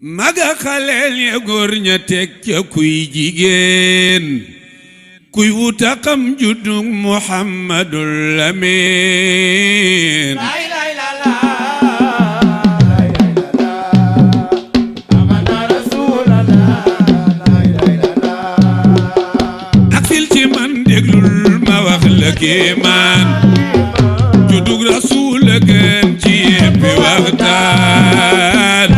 maga xaleel ya góor ña teg ca kuy jigéen kuy wuta xam juddug Muhammadul Amin ak fil ci man déglul ma wax la kéemaan juddug Rasuul la gën ci yéppi waxtaan.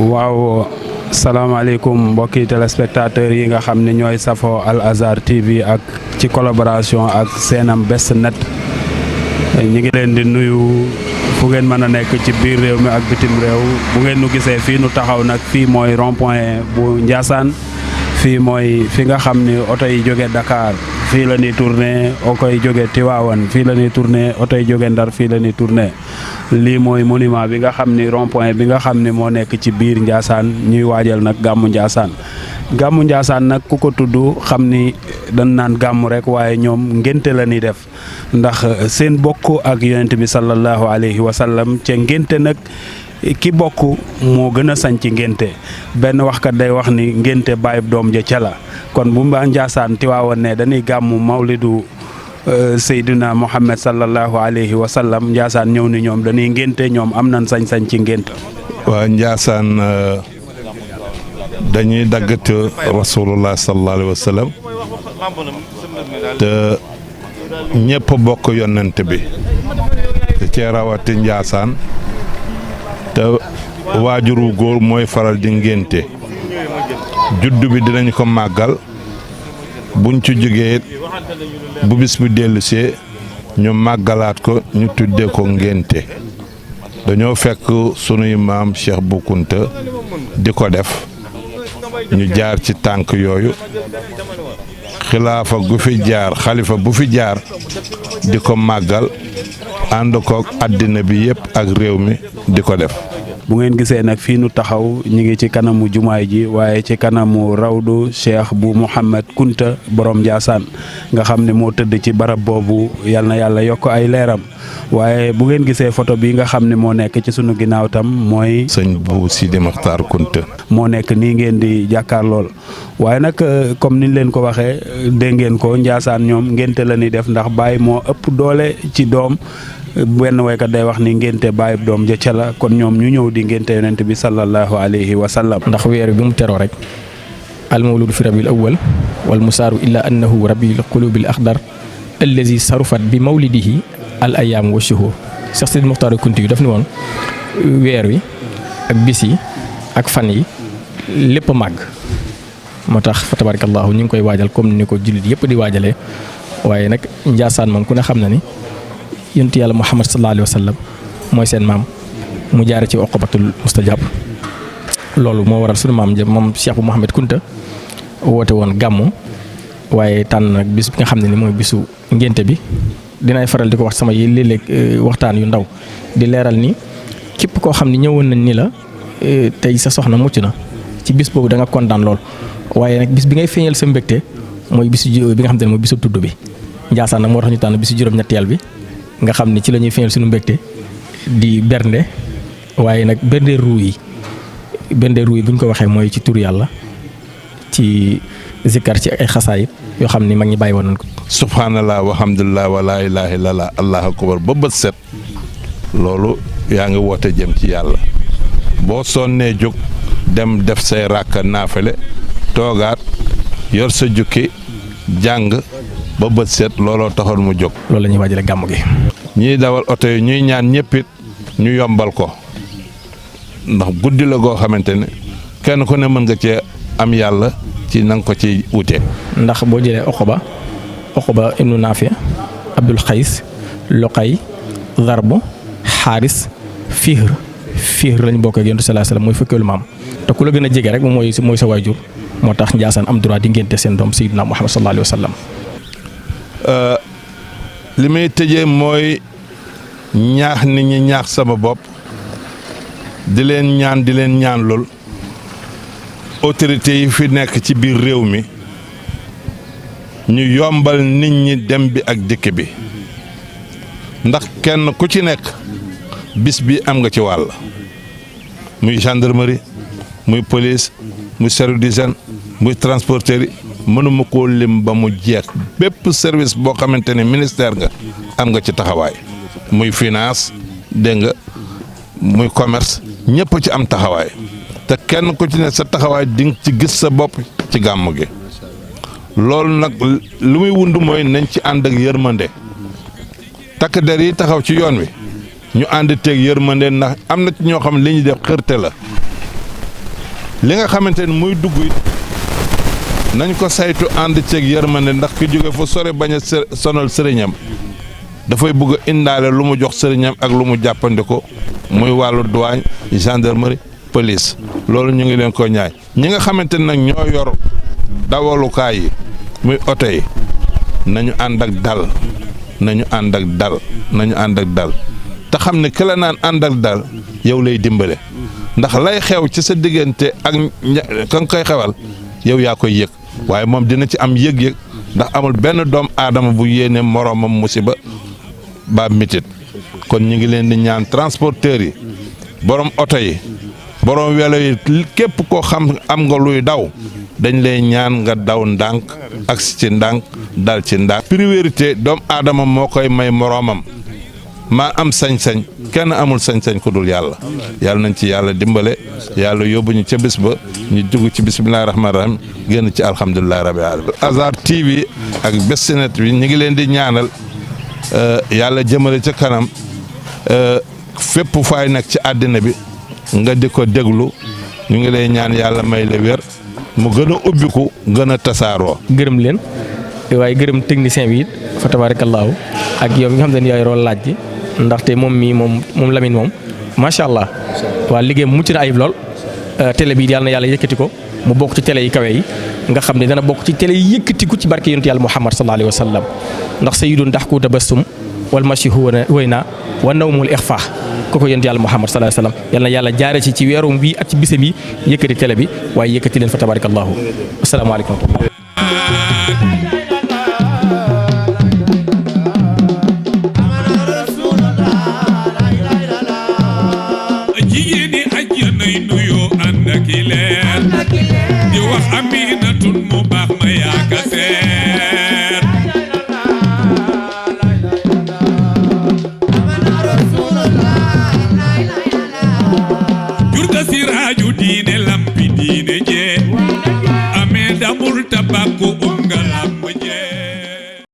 waaw salaamaaleykum mbokki téléspectateurs yi nga xam ne ñooy safoo Al Azhar TV ak ci collaboration ak Senam Best Net ñi ngi leen di nuyu fu ngeen mën a nekk ci biir réew mi ak bitim réew bu ngeen nu gisee fii nu taxaw nag fii mooy rond-point bu Ndiassane fii mooy fi nga xam ni oto yi jóge Dakar fii la ñuy tourné oto yi jóge Tivaouane fii la ñuy tourné oto yi jóge Ndar fii la ñuy tourné lii mooy monument bi nga xam ni rond-point bi nga xam ni moo nekk ci biir Ndiassane ñuy waajal nag gàmmu Ndiassane gàmmu Ndiassane nag ku ko tudd xam ni dañ naan gàmmu rek waaye ñoom ngénte la ñuy def ndax seen bokk ak yonent bi sallallahu alayhi wa sallam ca ngénte nag ki bokk moo gën a sañ ci ngénte benn waxkat day wax ni ngénte bàyyib doom ja ca la kon bu mbaa Ndiassane Tiwaawan ne dañuy gàmmu mawlidu Seydina Muhammad sallallahu alayhi wa sallam Ndiassane ñëw ni ñoom dañuy ngénte ñoom am nañ sañ-sañ ci ngénte. waa Ndiassane dañuy daggat rasulullah sallallahu alayhi wa sallam te ñëpp bokk yonent bi te cee rawati Ndiassane te waajuru góor mooy faral di ngénte juddu bi dinañ ko màggal buñ ci jógee bu bis bi dellusee ñu màggalaat ko ñu tuddee ko ngénte dañoo fekk sunuy maam Cheikh Bou Kounta di ko def ñu jaar ci tànk yooyu xilaafa gu fi jaar xalifa bu fi jaar di ko màggal ànd ko àddina bi yëpp ak réew mi di ko def. bu ngeen gisee nag fii nu taxaw ñu ngi ci kanamu jumaay ji waaye ci kanamu rawdu Cheikh Bou Mouhamed Kounta borom Ndiassane nga xam ne moo tëdd ci barab boobu yal na yàlla yokk ay leeram waaye bu ngeen gisee photo bi nga xam ne moo nekk ci sunu ginnaaw tam mooy. sëñ Bou Sidi Makhtar Kounta. moo nekk nii ngeen di jàkkaar lool waaye nag comme niñ leen ko waxee dégg ngeen ko Ndiassane ñoom ngénte la ñuy def ndax baay moo ëpp doole ci doom. benn waykat day wax ni ngénte bàyyib doom ja ca la kon ñoom ñu ñëw di ngénte yonent bi sallallahu alayhi wa sallam. ndax weer bi mu teroo rek almawludu fi rabiul awwal wal musaaru illa annahu rabiul qulubil axdar allazi sarufat bi mawlidihi al ayaam wa shuhur Cheikh Sidi Mokhtar Kounti yu daf ni woon weer wi ak bis yi ak fan yi lépp a màgg moo tax fa tabarakallahu ñu ngi koy waajal comme ni ko jullit yëpp di waajalee waaye nag Ndiassane moom ku ne xam na ni yonent yàlla Muhammad sallallahu alayhi wa sallam mooy seen maam mu jaare ci oqabatul mustajab loolu moo waral sunu maam moom Cheikh Bou Mouhamed Kounta woote woon gàmmu waaye tànn nag bis bi nga xam ne ni mooy bisu ngénte bi dinaay faral di ko wax sama yi léeg-léeg waxtaan yu ndaw di leeral ni képp koo xam ne ñëwoon nañ ni la tey sa soxna mucc na ci bis boobu da nga kontaan lool waaye nag bis bi ngay feeñal sa mbégte mooy bisu bi nga xam ne mooy bisu tudd bi Ndiassane nag moo tax ñu tànn bisu juróom-ñetteel bi nga xam ne ci la ñuy feeñal suñu mbégte di bernde waaye nag bernde ruu yi bu ñu ko waxee mooy ci tur yàlla ci zikkar ci ay xasaayit yoo xam ni mag ñi bàyyi woon nañ ko. subhanallah walhamdulillah wa laa ilaaha illallah allahu akbar ba bët set loolu yaa ngi woote jëm ci yàlla boo sonnee jóg dem def say ràkka naafale toogaat yor sa jukki jàng ba bët set looloo taxoon mu jóg. loolu la ñuy waajale gàmmu gi. ñiy dawal oto yi ñuy ñaan ñëppit ñu yombal ko ndax guddi la goo xamante ne kenn ku ne mën nga cee am yàlla ci na nga ko ci wute. ndax boo jëlee Oqba ibnu Naafi Abdul Xays Loqay Zarbu Xaaris Fihr lañ bokk ak Yonent sallallahu alayhi wasallam mooy fukkeelu maam te ku la gën a jege rek moom mooy sa waajur moo tax Ndiassane am droit di ngénte seen doom Seydina Muhammad sallallahu alayhi wasallam. li may tëjee mooy ñaax nit ñi ñaax sama bopp di leen ñaan lool autorités yi fi nekk ci biir réew mi ñu yombal nit ñi dem bi ak dikk bi ndax kenn ku ci nekk bis bi am nga ci wàll muy gendarmerie muy police muy service d'hygiène muy transporteur yi mënuma koo lim ba mu jeex bépp service boo xamante ne ministère nga am nga ci taxawaay muy finance dégg nga muy commerce ñëpp ci am taxawaay te kenn ku ci ne sa taxawaay di nga ci gis sa bopp ci gàmm gi loolu nag lu muy wund mooy nañ ci ànd ak yërmande takk der yi taxaw ci yoon wi ñu ànd teeg yërmande ndax am na ci ñoo xam li ñuy def xërte la li nga xamante ne muy dugg nañ ko saytu ànd ceeg yërmande ndax ki jóge fu sore bañ a sonal sëriñam dafay bëgg a indaale lu mu jox sëriñam ak lu mu jàppandiko muy wàllu douane gendarmerie police loolu ñu ngi leen ko ñaay ñi nga xamante ne nag ñoo yor dawalukaay yi muy oto yi nañu ànd ak dal nañu ànd ak dal nañu ànd ak dal te xam ne ki la naan ànd ak dal yow lay dimbale ndax lay xew ci sa diggante ak ka nga koy xewal yow yaa koy yëg waaye moom dina ci am yëg-yëg ndax amul benn doom aadama bu yéene moroomam musiba ba mitit kon ñu ngi leen di ñaan transporteurs yi borom oto yi borom welo yi képp koo xam am nga luy daw dañ lay ñaan nga daw ndànk ak ci ndànk dal ci ndànk priorité doom aadama moo koy may moroomam maa am sañ-sañ kenn amul sañ-sañ ku dul yàlla yàlla nañ ci yàlla dimbale yàlla yóbbu ñu ca bis ba ñu dugg ci bismillahi rahmaani rahim génn ci alhamdulillahi rabbil alamin Azhar TV ak Bessnet bi ñu ngi leen di ñaanal yàlla jëmale ca kanam fépp faay nekk ci àddina bi nga di ko déglu ñu ngi lay ñaan yàlla may la wér mu gën a ubbiku gën a tasaaroo. gërëm leen waaye gërëm technicien bi it fa tabaarakallaahu ak yow mi nga xam ne yaay rool laaj ji ndaxte moom Lamine moom macha allah waa liggéey mucc na ayib lool télé bi yàlla na yàlla yëkkati ko mu bokk ci télé yi kawe yi nga xam ne dana bokk ci télé yi yëkkatiku ci barke yonent yàlla Muhammad sallallahu alayhi wa sallam ndax sayyidun daxku tabassum wal mashi huwayna wa nawmul ixfa kooku yonent yàlla Muhammad sallallahu alayhi wa sallam yal na yàlla jaare ci weerum bi ak ci bisam yi yëkkati télé bi waaye yëkkati leen fa tabarakallahu asalaamaaleykum wa rahmatullah di wax Aminatun mu baax ma yaaka seet jur ga siraaju diine lampi diine jee amee damul tabakku